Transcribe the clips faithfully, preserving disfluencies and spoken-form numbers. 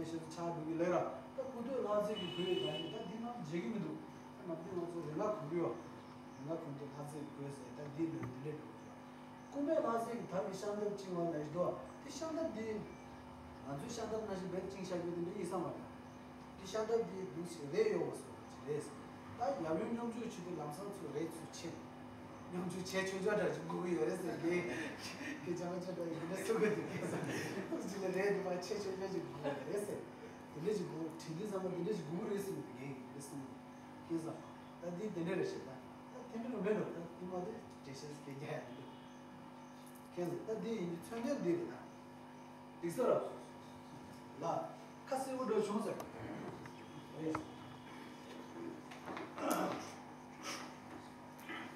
ཞེས་སུ་ཆགས་འགྲོ་གི་ལེ་ར། ད་སྐུ་མདོག་ལྷ་རྫས་ཀྱི་གོས་ཡོད་ད་ནི་ད་འདི་རྣམས་བརྗེད་ཀྱི་མི་འདུག་ད་ནམ་རྒྱུན་ང་ཚོ་རེ་ལ་གོན་གི་ཡོད། རེ་ལ་གོན་དེ་ལྷ་རྫས་ཀྱི་གོས་ཟེར་ད་འདི་ལོས་འདི་ལས་འགྲོ་གི་ཡོད། སྐུ་མདོག་ལྷ་རྫས་ཀྱི་དར་གྱི་ཤམ་ཐབས་བཅིང་བ་ལ་ཞིག་འདུག་དེ་ཤམ་ཐབས་འདི་ང་ཚོའི་ཤམ་ཐབས་ནང་བཞིན་བེད་བཅིང་བཞག་རྒྱུ་དེ་འདྲ་ཡིན་ས་མ་རེད། དེ་ཤམ་ཐབས་འདི་འདུག་ཞིག་རེད་ཡོད་བ་སོ་ཅི་རེད་ཟེར། ད་ཡབ་ཡུམ་སྙོམས་འཇུག་བྱེད་དུས་ལམ་སང་ཚུར་རེད་ཚུར་ཕྱིན། སྙོམས་འཇུག་བྱས་ཆོག་ཆོག་འདྲ་ཅིག་དགོས་ཀྱི་ཡོད་རེད་ཟེར་གི། ཁྱེད་ཅག་ཆོག་འདྲ་ཡིན་འདྲ་སུ་གི་འདུག་གས་ཟེར། ཅི་ལ་རེད་འདུག་པ་བྱས་ཆོག་ཆོག་ཅིག་དགོས་ཀྱི་རེད་ཟེར། དེ་འདྲ་ཅིག་དགོས་དྲི་འདི་ཚང་མ་དེ་འདྲ་ཅིག་དགོས་ཀྱི་རེད་ཟེར་གི་འདུག་གས་ཡིན་འདྲ་གསུངས། ཁྱེད་ཟེར། ད་འདི་དེ་འདྲ་རེད་ཤག་ད་ད་དེ་འདྲ་རུ་མེད་འགྲོ། ད་དེ་མ་དེ་འགྲེལ་བཤད་སྐད་རྒྱག་ཡ་མི་འདུག་ཁྱེད་ཚོ་ད་འདི་ཡིན་གྱི་མཚོན་དོན་འདི་རེད་ད། འགྲིག་ས་རེད། ལ། ཁ་གསལ་པོ་འགྲོ་བྱུང་ཟེར། རེད།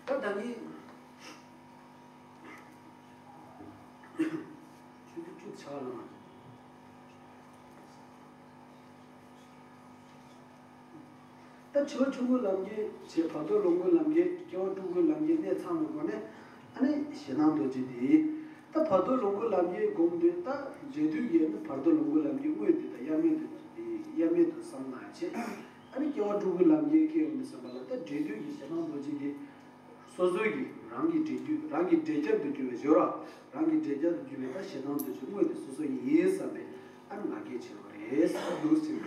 ད་ད་ནི། ཆུ་ཚོད་བཅུ་ཆགས་ལ་མ། ད་འཆི་བ་ཆུང་ངུའི་ལམ་གྱི་བྱས་བར་དོ་ལོངས་སྐུའི་ལམ་གྱི་སྐྱེ་བ་སྤྲུལ་སྐུའི་ལམ་གྱི་གནས་ཚང་བའི་སྒོ་ནས་ཨ་ནི་ཞེ་སྡང་རྡོ་རྗེ་དེ། ད་བར་དོ་ལོངས་སྐུའི་ལམ་གྱི་སྒོམ་དུས་ད་འབྲས་དུས་ཀྱི་ནི་བར་དོ་ལོངས་སྐུའི་ལམ་གྱི་དངོས་དེ་ད་དབྱར་མེད་དུ་དབྱར་མེད་དུ་བསམ་ན་བྱས། ཨ་ནི་སྐྱེ་བ་སྤྲུལ་སྐུའི་ལམ་གྱི་སྐྱེ་ཡོང་དུས་ཙམ་པ་ལ་ད་འབྲས་དུས་ཀྱི་ཞེ་སྡང་རྡོ་རྗེ་དེ། སོ་སོ་གིས་རང་གི་འབྲས་རྒྱུད་རང་གི་འབྲས་རྒྱབ་ཏུ་གྱུར་པའི་སྦྱོར་བ་རང་གི་འབྲས་རྒྱབ་ཏུ་གྱུར་པའི་ད་ཞེ་སྡང་རྡོ་རྗེ་དངོས་དེ་སོ་སོ་ཡིན་བསམ་པའི་ཨ་ནི་ང་རྒྱལ་ཆེ་བ་རེད་ཟེར་འདུག་ཟེར།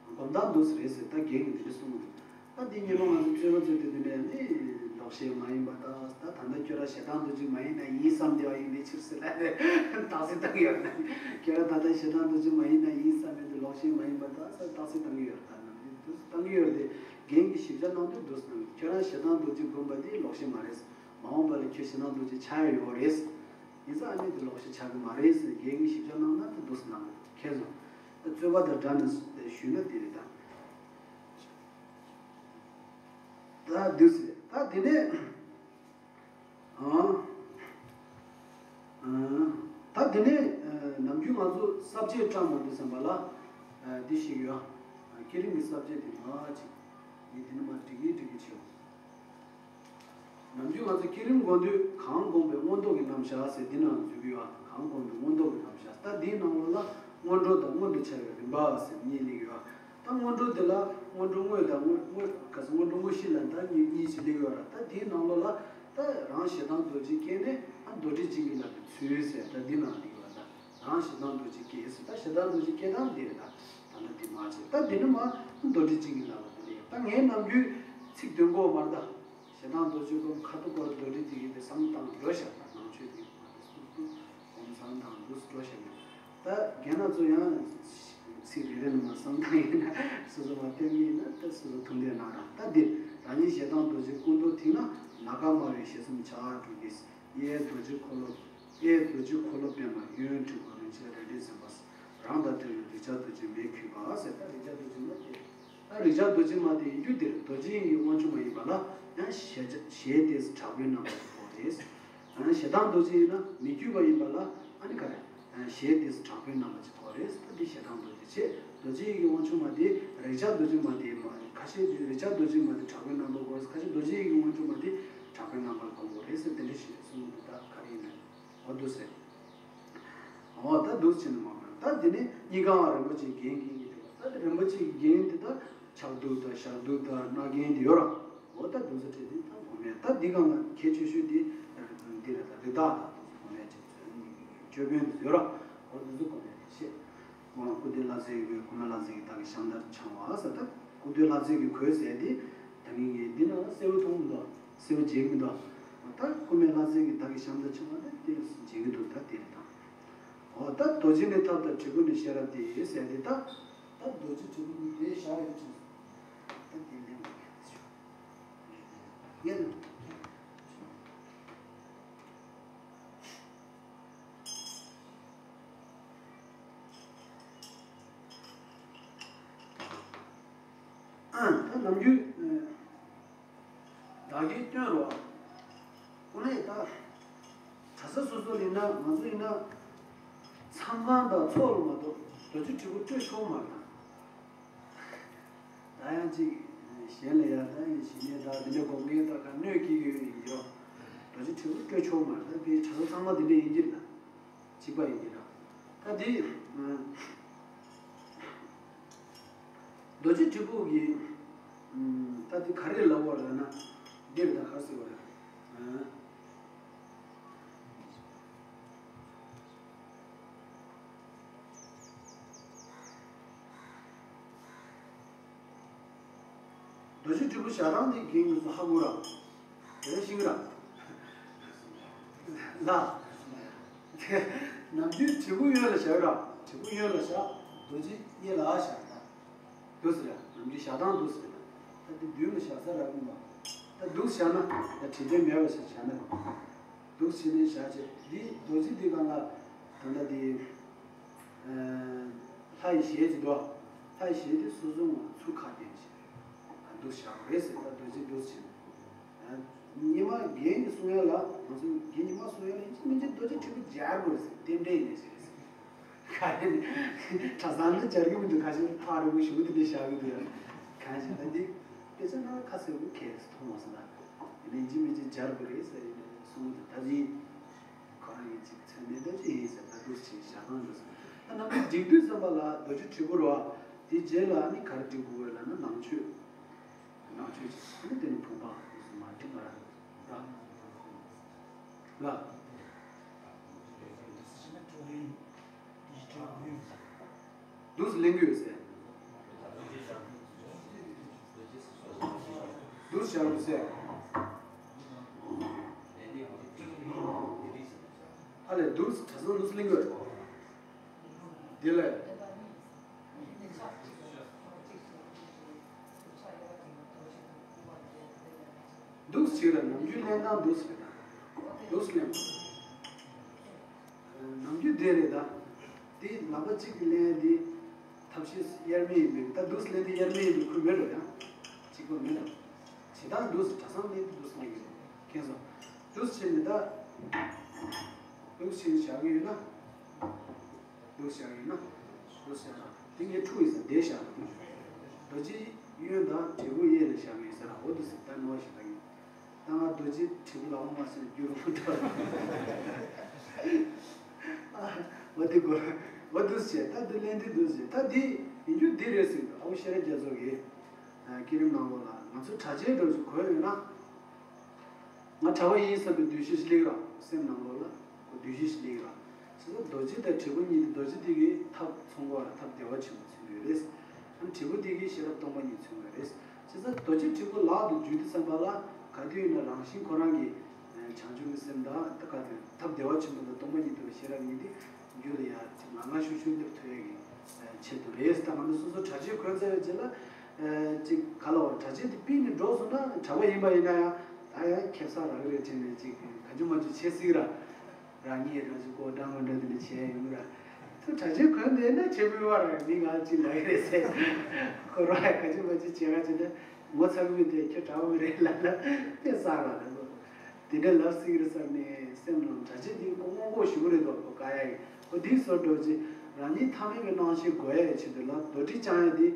སྒོམ་སྟངས་འདུག་ཟེར་རེད་ཟེར་ད་རྒན་གྱིས་འདི་འདྲ་གསུངས་འདུག་ད་འདི་ཉེ་ལོ་ང་ཚོ་རྩོད་པ་རྩོད་དུས་འདི་ནས་ནི་ལོག་ཤེས་མ་ཡིན་པ་ད་ད་ད་ལྟ་ཁྱོད་རང་ཞེ་སྡང་རྡོ་རྗེ་མ་ཡིན་ན་ཡིན་བསམ་བསྡད་པ་ཡིན་པའི་ཕྱིར་ཟེར་ལ་ནི་རྟགས་གསལ་བཏང་གི་ཡོད་ན་ཁྱོད་རང་ད་ལྟ་ཞེ་སྡང་རྡོ་རྗེ་མ་ཡིན་ན་ཡིན་བསམ་མེད་དུ་ལོག་ཤེས་མ་ཡིན་པ་ད་ཟེར་རྟགས་གསལ་བཏང་གི་ཡོད་ད་ནམ་རྒྱུན་འདུག་བཏང་གི་ཡོད་དེ་རྒན་གྱི་ཞིབ་ཆ་གནང་དུས་འདུག་ཟེར་གནང་གི་ཁྱོད་རང་ཞེ་སྡང་རྡོ་རྗེ་བསྒོམས་པ་དེ་ལོག་ཤེས་མ་རེད། མ་འོངས་པ་ལ་ཁྱོད་ཞེ་སྡང་རྡོ་རྗེ་ཆགས་ཡོད་རེད། ཡིན་ཙང་ཨ་ནི་དེ་ལོག་ཤེས་ཆགས་ཀྱི་མ་རེད་ཟེར་རྒན་གྱིས་ཞིབ་ཆ་གནང་ན་དེ་འདུག་སེ་གནང་གི་འདུག་མཁྱེན་སོང་། ད་རྩོད་པ་དང་སྦྲགས་ནས་ཞུས་ན་དེ་རེད་ད། ད་འདུག་སེ་ད་དེ་ནས་ཨང་ཨང་། ད་དེ་ནས་ནམ་རྒྱུན་ང་ཚོ་ས་བཅད་བཀྲམ་མ་འདུག་བསམ་པ་ལ་འདི་ཞིག་ཡོད། བསྐྱེད་རིམ་གྱི་ས་བཅད་དེ་མ་ཅིག་ཡིན་དེ་ནི་མ་འགྲིག་གི་འགྲིག་གི་ཆེ་བ། ནམ་རྒྱུན་ང་ཚོ་བསྐྱེད་རིམ་སྒོམ་དུས་གང་སྒོམ་པའི་མངོན་རྟོགས་ཀྱི་རྣམ་གཞག་ཟེར་འདི་ནང་འཛུལ་གྱི་ཡོད། གང་སྒོམ་པའི་མངོན་རྟོགས་ཀྱི་རྣམ་གཞག་ད་འདིའི་ནང་ལོགས་ལ་སྔོན་འགྲོ་དང་སྔོན་དུ་འཆར་བའི་རིམ་པ་ཟེར་གཉིས་སླེབས་ཡོད། ད་སྔོན་འགྲོ་འདི་ལ་སྔོན་འགྲོ་དངོས་དང་སྔོན་སྔོན་ག་ས་སྔོན་འགྲོ་དངོས་གཞི་ལ་ད་གཉིས་གཉིས་ཤིག་སླེབས་ཡོད་ར། ད་འདིའི་ནང་ལོགས་ལ་ད་རང་ཞེ་སྡང་རྡོ་རྗེ་སྐྱེས་ནས་ཨ་རྡོ་རྗེ་འཇིགས་མེད་ལ་ཚུལ་ཟེར་ད་འདི་ནང་སླེབས་ཡོད་ད། རང་ཞེ་སྡང་རྡོ་རྗེ་སྐྱེས་ཟེར་ད་ཞེ་སྡང་རྡོ་རྗེ་སྐྱེ་སྟངས་འདི་རེད་ད། ད་ལྟ་འདི་མ་བྱེད་ད་འདི་ནི་མ་རྡོ་རྗེ་འཇིགས་མེད་ལ་འདི་རེད། ད་ངས་ནམ་རྒྱུན་ཚིག་འདོན་གོ་མ་རེད་ད། ཞེ་སྡང་རྡོ་རྗེ་སྒོམ་ཁ་ཐུག་སྐོར་རྡོ་རྗེ་འཇིགས་མེད་དེ་བསམ་བཏང་འགྲོ་ཤག་ད་ནང་ཆོས་དེ་སྒོམ་བསམ་བཏང་འདུག་འགྲོ་ཤག་ནས་ད་རྒན་ན་ཚོ་ཡང་ཚིག་རེ་རེ་ནས་མ་བསམ་བཏང་ཡིན་ན་སོ་སོ་མ་བསྟན་གྱི་ཡིན་ན་ད་སོ་སོ་ཐུགས་འདོད་གནང་ར། ད་འདི་རང་ཉིད་ཞེ་སྡང་རྡོ་རྗེ་སྐུ་མདོག་མཐིང་ནག་ནམ་མཁའ་དམར་བའི་ཞལ་གསུམ་བྱ་བ་གྲུབ་པའི་གཡས་རྡོ་རྗེ་འཁོར་ལོ། གཡས་རྡོ་རྗེ་འཁོར་ལོ་པདྨ། གཡོན་དྲིལ་བུ་རིན་ཆེན་རལ་གྲི་འཛིན་པ། རང་དང་འདྲ་བའི་རེག་བྱ་རྡོ་རྗེ་མས་གུས་པ་ཟེར། ད་རེག་བྱ་རྡོ་རྗེ་མ་དེ། ད་རེག་བྱ་རྡོ་རྗེ་མ་དེ་ཡིན་རྒྱུ་འདིར་རྡོ་རྗེ་ཡི་གེ་དབང་ཕྱུག་མ་ཡིན་པ་ལ་ཡང་ཞལ་ཞལ་དེས་དྲག་པོའི་རྣམ་པ་ཅིག་གོ་རེད། ཞེ་སྡང་རྡོ་རྗེ་ཡིན་ན་མི་བསྐྱོད་པ་ཡིན་པ་ལ་ཨ་ནི་ག་རེ། ཞལ་དེས་དྲག་པོའི་རྣམ་པ་ཅིག་གོ་རེད། ད་འདི་ཞེ་སྡང་རྡོ་རྗེ་བྱས། རྡོ་རྗེ་ཡི་གེ་དབང་ཕྱུག་མ་དེ་རེག་བྱ་རྡོ་རྗེ་མ་དེ་མ་ཁ་ཤས་དེ་རེག་བྱ་རྡོ་རྗེ་མ་དེ་དྲག་པོའི་རྣམ་པ་གོ་རེད། ཁ་ཤས་རྡོ་རྗེ་ཡི་གེ་དབང་ཕྱུག་མ་དེ་དྲག་པོའི་རྣམ་པ་གོ་རེད་ཟེར་དེ་འདྲ་ཞིག་གསུངས་འདུག་ད་ག་རེ་ཡིན་ན། འོ་འདུག་ཟེར། འོ་ད་འདུག་ཟེར་ནས་མ་གོ་ད་དེ་ནས་གཉིས་ཀ་རིན་པོ་ཆེའི་རྒྱན་གྱི་ཡིན་འདུག་ད་དེ་རིན་པོ་ཆེའི་རྒྱན་དེ་ད་ཕྱག་གདུབ་དང་ཞབས་གདུབ་དང་རྣ་རྒྱན་དེ་ཡོད་ར། འོ་ད་འདུག་ཟེར་བྲིས་དེ་ད་གོ་མེད་ད་འདི་གང་ལ་གལ་ཆེ་ཤོས་དེ་འདི་རེད་ད་རི་དྭགས་དང་འདུག་ཟེར་གོ་མེད་ཅེས་ཅོད་པན་དེ་ཡོད་ར། འོ་འདུག་ཟེར་གོ་མེད་དེ་ཤེས། འོ་སྐུ་མདོག་ལྷ་རྫས་ཀྱི་གོས། སྐུ་མདོག་ལྷ་རྫས་ཀྱི་དར་གྱི་ཤམ་ཐབས་འཆང་བ་ཟེར་ད་སྐུ་མདོག་ལྷ་རྫས་ཀྱི་གོས་ཟེར་དེ་ད་ངེད་ཀྱི་འདི་ན་སེར་པོ་མཐོང་མི་འདུག་སེར་པོ་མཇལ་མི་འདུག་ད་སྐུ་མདོག་ལྷ་རྫས་ཀྱི་དར་གྱི་ཤམ་ཐབས་འཆང་བ་ནི་དེ་མཇལ་གྱི་འདུག་ད་དེ་རེད་ད། འོ་ད་རྡོ་རྗེ་ནི་ཐབས་དང་དྲིལ་བུ་ནི་ཤེས་རབ་སྟེ་ཟེར་དེ་ད། ད་རྡོ་རྗེ་དྲིལ་བུ་ནི་དེ་བཞག་ཡོད་ཅིང་། ད་དེ་ལེན་དགོས་ཀྱི་ཞུ། ངས་ནི། ཨ་ད་ནམ་རྒྱུན། བདག་གིས་སྟོན་རོགས། ཁོ་ནས་ད། གྲྭ་ས་སོ་སོ་ལ་ཡིན་ན་ང་ཚོ་ཡིན་ན། མཚམས་ཁང་དང་ཚོགས་ལ་མ་གཏོགས་རྡོ་རྗེ་དྲིལ་བུ་སྤྲོད་ཆོག་མ་རེད་ད། ད་ཡང་ཅིག་གཞན་ལ་ཡ་ད་ཡིན་ཞི་གནས་ད་འདི་འདྲ་སྒོམ་མཁན་ད་ག་གནོད་སྐྱེལ་གྱི་ཡོད་ཡིན་རོ། རྡོ་རྗེ་དྲིལ་བུ་སྤྲོད་ཆོག་མ་རེད་ད་དེ་གྲྭ་ས་ཚང་མ་འདི་འདྲ་ཡིན་གྱི་རེད་ད། གཅིག་པ་ཡིན་གྱི་རེད། ད་དེ། རྡོ་རྗེ་དྲིལ་བུ་གི་ད་དེ་ག་རེ་ལབ་དགོས་རེད་ལབ་ན། འདིར་ད་ག་རེ་ཟེར་དགོས་རེད། རྡོ་རྗེ་དྲིལ་བུ་བཞག་སྟངས་དེ་རྒན་ཡོངས་སུ་ཧ་གོ་ར། དེ་ཤེས་ཀྱི་ར། ལ། ནམ་རྒྱུན་དྲིལ་བུ་གཡོན་ལ་བཞག་ར། དྲིལ་བུ་གཡོན་ལ་བཞག་རྡོ་རྗེ་གཡས་ལ་བཞག་ར། འདུག་ཟེར་ཡ། ནམ་རྒྱུན་བཞག་སྟངས་འདུག་ཟེར་ཡ། ད་དེ་མདུན་ལ་བཞག་ས་རག་གི་མ། ད་འདུག་བཞག་ན་ད་དྲིལ་བྲལ་མེད་པ་ཞིག་བཞག་ན། འདུག་བྱས་ནས་བཞག་བྱས་འདི་རྡོ་རྗེ་འདི་སྒང་ལ་ད་ལྟ་འདི་ལྷ་ཡི་ཞལ་གྱི་འདུག་ལྷ་ཡི་ཞལ་འདི་སོ་སོ་ངོ་ཚུར་ཁ་བསྟན་བྱས་འདུག་བཞག་རེད་ཟེར། ད་རྡོ་རྗེ་འདུག་བྱས་ནས། ཉི་མ་རྒན་གྱིས་གསུང་ཡ་ལ་ང་ཚོ་རྒན་ཉི་མ་གསུང་ཡ་ལ་ཡིན་གཅིག་མིན་གཅིག་རྡོ་རྗེ་དྲིལ་བུ་སྦྱར་དགོས་ཟེར། རྟེན་འབྲེལ་ཡིན་ནས་ཟེར། ག་རེ་ནས་གྲྭ་ཚང་ནི་སྦྱར་གི་མི་འདུག་ཁ་ཤས་ཕར་རི་བོ་ཞུ་དེ་འདྲ་བཞག་གི་འདུག་ཡ། གང་ཞིག་ད་འདི་དཔེ་ཆ་ནང་ཁ་གསལ་པོ་ཁས་མཐོང་མ་སོང་ད། ཡིན་ན་ཡིན་གཅིག་མིན་གཅིག་སྦྱར་དགོས་རེད་ཟེར། ཡིན་ན་གསུང་གི་འདུག་ད་འདི་ཁོ་རང་ཡིན་གཅིག་ཚད་མེད་ད་ཅི་ཡིན་ཟེར། ད་འདུག་ཅིག་བཞག་སྟངས་འདུག་ཟེར། ད་ནམ་རྒྱུན་སྒྲིག་དུས་ཙམ་པ་ལ་རྡོ་རྗེ་དྲིལ་བུ་རེད་བ། དེ་རྗེས་ལ་ནི་ག་རེ་སྒྲིག་དགོས་ལབ་ན་ནང་མཆོད། ནང་མཆོད་ཅིག་ནི་དེ་ནི་བུམ་པ་འདུག་ཟེར་མ་སྒྲིག་ག་ར། ལ། འདུག་སེ་ལེན་གྱི་ཡོད་ཟེར། འདུག་སེ་བཞག་དགོས་ཟེར། ཨ་ལས་འདུག་སེ་གྲྭ་ཚང་འདུག་སེ་ལེན་གྱི་ཡོད། དེ་ལས། འདུག་ཟེར་ལ་ནམ་རྒྱུན་ལེན་སྟངས་འདུག་ཟེར་ལ། འདུག་སེ་ལེན། ནམ་རྒྱུན་དེ་རེད་ད། དེ་ལག་པ་གཅིག་གིས་ལེན་དེ་ཐབས་ཤེས་དབྱེར་མེད་ཡིན་པས། ད་འདུག་སེ་ལེན་དེ་དབྱེར་མེད་ཡིན་པའི་ཁུལ་མེད་འགྲོ་ཡང་། གཅིག་པ་མེད་ལ། བྱེད་སྟངས་འདུག་སེ་གྲྭ་ཚང་ལེན་དེ་འདུག་སེ་ལེན་གྱི་རེད། མཁྱེན་སོང་། འདུག་སེ་བྱས་ནས་ད། འདུག་སེ་བྱས་ནས་བཞག་གི་ཡོད་ན། འདུག་བཞག་ཡིན་ན། འདུག་བཞག་ན་དེ་ངས་འཁྲུག་ཡིན་ཟེར་བསྡད་བཞག་ན། རྡོ་རྗེ་གཡོན་དང་དྲིལ་བུ་གཡས་ལ་བཞག་ཡིན་ཟེར་ལ། འོ་འདུག་ཟེར། ད་ནོར་ཞིག་ད་ཡིན། ད་ང་རྡོ་རྗེ་དྲིལ་བུ་ལ་འོ་མ་ཟེར་རྒྱུ་རུ་འགྲོ། འོ་དེ་གོ། འོ་འདུག་ཟེར། ད་འདི་ལེན་དེ་འདུག་ཟེར། ད་འདི་ཡིན་རྒྱུ་འདི་རེད་ཟེར། ཨ་བོ་ཤེས་རབ་རྒྱ་མཚོ་གིས་བསྐྱེད་རིམ་ནང་ལོགས་ལ་ང་ཚོ་གྲྭ་ཆས་འདྲ་བོ་ཞིག་གོན་ཡོད་ན། ང་གྲྭ་པ་ཡིན་བསམ་པའི་འདུ་ཤེས་ཤིག་སླེབས་ར། སེམས་ནང་ལོགས་ལ་ཁོ་འདུ་ཤེས་ཤིག་སླེབས་ར། བྱས་ཙང་རྡོ་རྗེ་དང་དྲིལ་བུ་གཉིས་དེ། རྡོ་རྗེ་དེ་གིས་ཐབས་མཚོན་གྱི་ཡོད་ར། ཐབས་བདེ་བ་ཆེན་པོ་མཚོན་གྱི་ཡོད་རེད། ཨ་ནི་དྲིལ་བུ་དེ་གིས་ཤེས་རབ་སྟོང་པ་ཉིད་མཚོན་གྱི་ཡོད་རེད། བྱས་ཙང་རྡོ་རྗེ་དྲིལ་བུ་ལག་ཏུ་འཇུས་དུས་ཙམ་པ་ལ་ག་དུས་ཡིན་ན་རང་བཞིན་ཁོ་རང་གི་བྱང་ཆུབ་ཀྱི་སེམས་དང་། ད་ག་དུས་ཐབས་བདེ་བ་ཆེན་པོ་དང་སྟོང་པ་ཉིད་རྟོགས་པའི་ཤེས་རབ་གཉིས་དེ། རྒྱུད་ལ་ཡར་ཅིག་ངང་ངམ་ཤུགས་ཤུགས་སླེབས་ཐུབ་ཡག་གི་ཆེད་དུ་རེད། ད་ང་ཚོ་སོ་སོ་གྲྭ་ཆས་གོན་ཚར་བའི་རྗེས་ལ་ཅིག་ག་ལ་བ། གྲྭ་ཆས་དེ་ཕུད་ནས་འགྲོ་སོང་ན་གྲྭ་པ་ཡིན་པ་ཡིན་ན་ཡང་ད་ཡང་ཁེ་བཟང་རག་གི་རེད་དྲན་ནས་ཅིག་ག་ཅུ་མ་ཅུ་བྱེད་སྲིད་ར། རང་ཉིད་རང་ཅིག་ཀོ་འདྲ་མ་འདྲ་དེ་འདྲ་བྱས་ཡོང་གི་ར། ད་གྲྭ་ཆས་གོན་བསྡད་ན་ཆེ་བུ་བ་ར་མི་ང་ཅིག་ལ་གི་རེད་ཟེར། ཁོ་ར་ག་ཅུ་མ་ཅུ་བྱེད་ག་ཅི་ན་ངོ་ཚ་གི་མི་དེ་ཁྱོད་གྲྭ་པ་མི་རེད་ལབ་ན་དཔེ་བསགས་ར་ལ་ལོ། དེ་འདྲ་ལབ་སྲིད་ཀྱི་རེད་བསམ་ནས་སེམས་ནང་གྲྭ་ཆས་འདི་ཀོ་སྔོན་འགོག་ཞུ་གི་རེད་དོ། ཀོ་དཀའ་ཡ་ཡིན། ཨོ་དེའི་བཟོ་འདྲ་ཅིག་རང་ཉིད་ཐ་མལ་པའི་སྣང་ཤས་སྒོ་ཡ་ཡི་ཆེད་དུ་ལ་རྡོ་དྲིལ་བཅང་ཡ་དེ་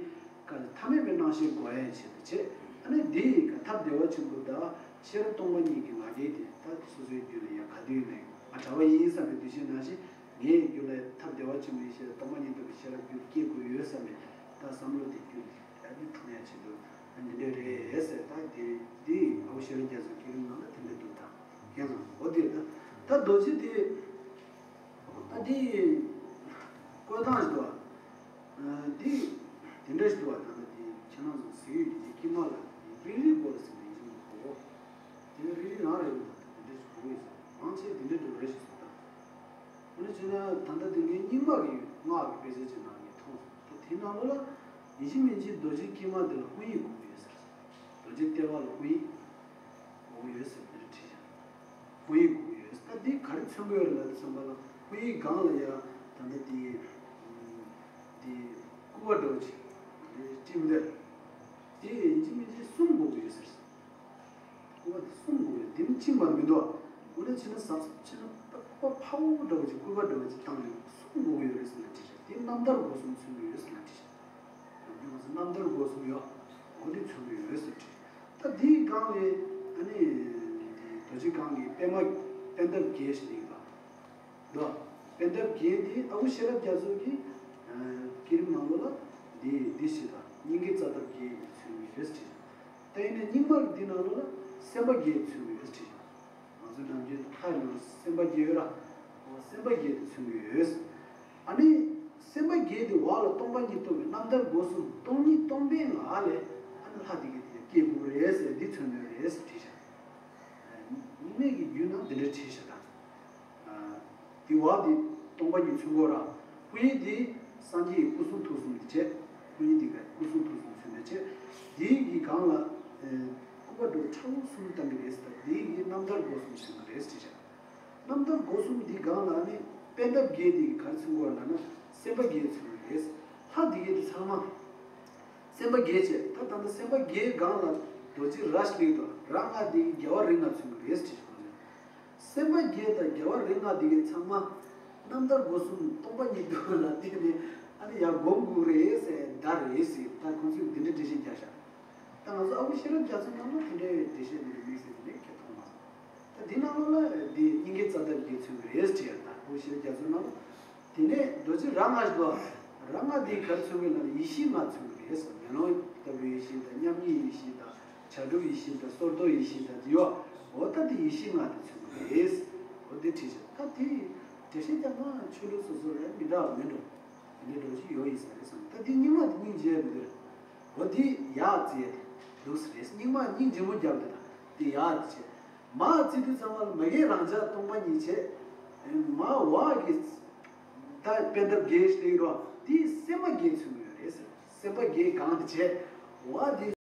ཀ་ཐ་མལ་པའི་སྣང་ཤས་སྒོ་ཡ་ཡི་ཆེད་དུ་བྱེད། ཨ་ནི་དེ་ཡི་ཀ་ཐབས་བདེ་བ་ཆེན་པོ་དང་ཤེས་རབ་སྟོང་པ་ཉིད་ཀྱི་ང་རྒྱལ་དེ་ད་སོ་སོའི་རྒྱུད་ལ་ཡ་ག་དུས་ནས་ང་གྲྭ་པ་ཡིན་བསམ་པའི་འདུ་ཤེས་ནང་བཞིན་ངའི་རྒྱུད་ལ་ཐབས་བདེ་བ་ཆེན་པོའི་ཤེས་རབ་སྟོང་པ་ཉིད་རྟོགས་པའི་ཤེས་རབ་རྒྱུད་སྐྱེ་དགོས་ཡོད་བསམ་པའི་ད་བསམ་བློ་དེ་རྒྱུད་ལ། ད་འདི་འཁྲུངས་ཡ་ཆེད་དུ་ཨ་འདི་འདྲ་རེད་ཟེར། ད་འདི་འདི་ཨ་བོ་ཤེས་རབ་རྒྱ་མཚོའི་བསྐྱེད་རིམ་ནང་ལ་དེ་འདྲ་འདུག་ད་མཁྱེན་སོང་། འོ་དེ་ད་ད་རྡོ་རྗེ་དེ་ཨ་འདི་བཀོད་སྟངས་ཤིག་འདུག་ཨ། འདི་དེ་འདྲ་ཞིག་འདུག་ཨ། ད་ལྟ་དེ་ཁྱེད་རང་ཚོ་གཟིགས་ཡོད་ཀྱི་དེ་དཀྱིལ་མ་ལ་རིལ་རིལ་སྐོར་ཟེར་ནས་ཡིན་གོ། དེ་རིལ་རིལ་རང་རེད་འདུག་དེ་འདྲ་ཞིག་གོ་ཡོད་ཟེར། མང་ཆེ་དེ་འདྲ་འདྲ་བོ་རེད་ཞིག་སོང་ད། འོ་ན་བྱས་ན་ད་ལྟ་དེ་ངའི་རྙིང་མ་གི་སྔགས་ཀྱི་དཔེ་ཆ་ཅིག་ནང་ནས་མཐོང་སོང་། ད་དེ་ནང་ལོགས་ལ་ཡིན་གཅིག་མིན་གཅིག་རྡོ་རྗེ་དཀྱིལ་མ་འདི་ལ་ཧཱུྃ་ཡིག་དགོས་ཀྱི་ཡོད་ཟེར། རྡོ་རྗེ་ལྟེ་བ་ལ་ཧཱུྃ་ཡིག་དགོས་ཀྱི་ཡོད་ཟེར་དེ་འདྲ་བྲིས་ཤག་ཧཱུྃ་ཡིག་དགོས་ཀྱི་ཡོད་ཟེར། ད་འདི་ག་རེ་མཚོན་གྱི་ཡོད་རེད་ལབ་དུས་ཙམ་པ་ལ་ཧཱུྃ་ཡིག་སྒང་ལ་ཡ་ད་ལྟ་དེ་དེ་སྐུ་པར་འདྲ་བོ་ཅིག་འདི་སྤྲིན་འདི་དེ་ཡིན་གཅིག་མིན་གཅིག་གསུམ་དགོས་ཀྱི་ཡོད་ཟེར། སྐུ་པར་དེ་གསུམ་དགོས་ཡོད། དེ་ནི་གཅིག་མ་མི་འདུག་འོ་ན་ཕྱིན་ན་གཟབ་གཟབ་ཕྱིན་ན་སྐུ་པར་ཕ་བོ་འདྲ་བོ་ཅིག་སྐུ་པར་འདྲ་བོ་ཅིག་བཏང་ནས་གསུམ་དགོས་ཀྱི་ཡོད་རེད་ཟེར་ན་འགྲིག་ཤག་དེ་རྣམ་ཐར་སྒོ་གསུམ་མཚོན་གྱི་ཡོད་ཟེར་ན་འགྲིག་ཤག་ཡང་ང་ཚོ་རྣམ་ཐར་སྒོ་གསུམ་ཡོད། འོ་དེ་མཚོན་གྱི་ཡོད་ཟེར་འགྲིག་ད་དེའི་སྒང་ལས་ཨ་ནི་རྡོ་རྗེ་སྒང་གི་པད་མ་པད་འདབ་བརྒྱད་ཞིག་ཡོད་པ། འདུག་པད་འདབ་བརྒྱད་དེ་ཨ་ཁུ་ཤེས་རབ་རྒྱ་མཚོ་གི་བསྐྱེད་རིམ་ནང་ལོགས་ལ་འདི་འདི་ཞིག་དང་ སྙིང་གའི་རྩ་འདབ་བརྒྱད་ཀྱིས་མཚོན་གྱི་ཡོད་ཟེར་བྲིས་བཞག་ད་ཡིན་ནའི་རྙིང་མ་གི་འདི་ནང་ལོགས་ལ་སེམས་པ་བརྒྱད་མཚོན་གྱི་ཡོད་ཟེར་བྲིས་བཞག་ང་ཚོའི་ནམ་རྒྱུན་དུ་ལྷ་ཡི་ནང་ལ་སེམས་པ་བརྒྱད་ཡོད་ར། འོ་སེམས་པ་བརྒྱད་དེ་མཚོན་གྱི་ཡོད། ཨ་ནི་སེམས་པ་བརྒྱད་དེ་འོག་ལ་སྟོང་པ་ཉིད་རྟོགས་པའི་རྣམ་ཐར་སྒོ་གསུམ་སྟོང་ཉིད་སྟོང་པའི་ངང་ལས་ཨ་ནི་ལྷ་དེ་གི་དེ་སྐྱེ་དགོས་རེད་ཟེར་འདི་མཚོན་གྱི་ཡོད་རེད་ཟེར་བྲིས་བཞག་རྙིང་མའི་གི་རྒྱུད་ནང་འདི་འདྲ་བྲིས་བཞག་ད། དེ་བ་དེ་སྟོང་པ་ཉིད་མཚོན་གོ་ར། སྐུ་ཡི་དེ་སངས་རྒྱས་ཀྱི་སྐུ་གསུང་ཐུགས་གསུམ་དེ་བྱས། སྐུ་ཡི་དེ་ག་སྐུ་གསུང་ཐུགས་གསུམ་མཚོན་པའི་ཆེད། དེའི་གི་སྒང་ལ། ཨེ། སྐུ་པར་འགྲོ་ཁྲ་བོ་གསུམ་བཏང་གི་རེད་ཟེར་ད་དེའི་གི་རྣམ་ཐར་སྒོ་གསུམ་མཚོན་གི་རེད་ཟེར་བྱས། རྣམ་ཐར་སྒོ་གསུམ་དེའི་སྒང་ལ་ནི་པད་འདབ་བརྒྱད་དེ་གི་ག་རེ་མཚོན་གོ་ར་ལབ་ན་སེམས་པ་བརྒྱད་མཚོན་གི་རེད། ལྷ་དེ་གི་དེ་ཚང་མ། སེམས་པ་བརྒྱད་བྱས་ད་ད་ལྟ་སེམས་པ་བརྒྱད་སྒང་ལ་རྡོ་རྗེ་ར་ཞིག་ལེགས་དོ་ར་ལྔ་དེ་གི་རྒྱལ་བ་རིགས་ལྔ་མཚོན་གི་རེད་ཟེར་བྱས་གོ་ནས། སེམས་པ་བརྒྱད་དང་རྒྱལ་བ་རིགས་ལྔ་འདི་གའི་ཚང་མ་རྣམ་ཐར་སྒོ་གསུམ་སྟོང་པ་ཉིད་དུ་ལ་བརྟེན་ནས་ཨ་ནི་ཡར་སྒོམ་དགོས་རེད་ཟེར་ད་རེད་ཟེར་ད་ཁོང་ཚོས་འདི་འདྲའི་འགྲེལ་བཤད་རྒྱག་ཤག་ད་ང་ཚོ་ཨ་ཁུ་ཤེས་རབ་རྒྱ་མཚོའི་ནང་ལ་དེ་འདྲའི་འགྲེལ་བཤད་འདི་འདྲ་མེད་ཟེར་དེ་འདྲའི་ཁྱེད་མཐོང་མ་སོང་། ད་འདི་ནང་ལོགས་ལ་འདི་སྙིང་གའི་རྩ་འདབ་བརྒྱད་མཚོན་གྱི་རེད་ཟེར་ད་ཨ་ཁུ་ཤེས་རབ་རྒྱ་མཚོའི་ནང་ལ། དེ་ནས་རྡོ་རྗེ་ར་ལྔ་ཞིག་འདུག་ར་ལྔ་དེ་ག་རེ་མཚོན་གྱི་ལབ་ན་ཡེ་ཤེས་ལྔ་མཚོན་གྱི་རེད་ཟེར། མེ་ལོང་ལྟ་བུའི་ཡེ་ཤེས་དང་མཉམ་ཉིད་ཡེ་ཤེས་དང་བྱ་གྲུབ་ཡེ་ཤེས་དང་སོར་རྟོག་ཡེ་ཤེས་དང་དེ་ཡོད། འོ་ད་དེ་ཡེ་ཤེས་ལྔ་དེ་མཚོན་གྱི་རེད། འོ་དེ་བྲིས་ཤག་ད་དེ་འགྲེལ་བཤད་རྒྱག་ན་ཆོས་ལུགས་སོ་སོ་རེད་མི་འདྲ་བ་མེད་འགྲོ། དེ་འདྲའི་འགྲོ་ཞིག་ཡོད་ཡིན་ས་རེད་བསམ། ད་དེ་རྙིང་མ་དེ་སྙིང་རྗེ་མི་འདུག་འོ་དེ་ཡག་རྩེ་འདུག་ས་རེད། རྙིང་མ་སྙིང་རྗེ་མོ་བརྒྱབ་འདུག་ད་དེ་ཡག་རྩེ། མ་རྩེ་དུས་ཚང་མ་ལ་མ་གའི་རང་ཅག་སྟོང་པ་ཉིད་བྱས། མ་བ་གི་ད་པད་འདབ་བརྒྱད་ཞིག་ཡོད་རོ། དེ་སེམས་པ་བརྒྱད་མཚོན་གྱི་ཡོད་རེད་ཟེར། སེམས་པ་བརྒྱད་གང་དེ་བྱས། བ་དེ།